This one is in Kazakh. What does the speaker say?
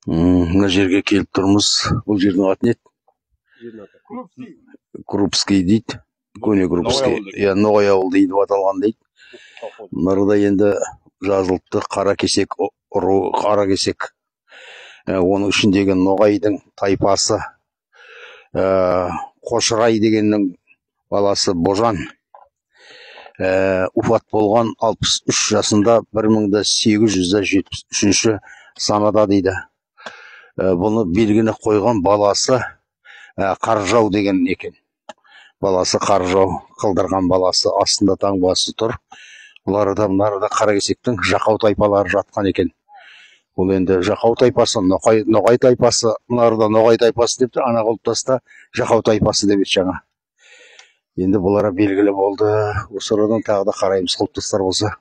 Мына жерге келіп тұрмыз. Бұл жердің аты не еді? Крупский дейді. Көне Крупский. Иә, Ноғай ауыл дейді деп аталған дейді. Мынарда енді жазылыпты Қаракесек ру, Қаракесек. Оның ішіндегі Ноғайдың тайпасы, Қошырай дегеннің баласы Божан. Уфат болған 63 жасында 1873 санада дейді. Бұны белгіні қойған баласы Қаржау деген екен. Баласы Қаржау, қылдырған баласы, астында таңбасы тұр. Бұлар да мынарда Қаракесектің Жақау тайпалары жатқан екен. Бұл енді Жақау тайпасы, Ноғай тайпасы, мынарда Ноғай тайпасы депті, ана құлпытаста Жақау тайпасы деп еді жаңа. Енді бұлара белгілі болды. Осы арадан тағы да қараймыз құлпытастар болса.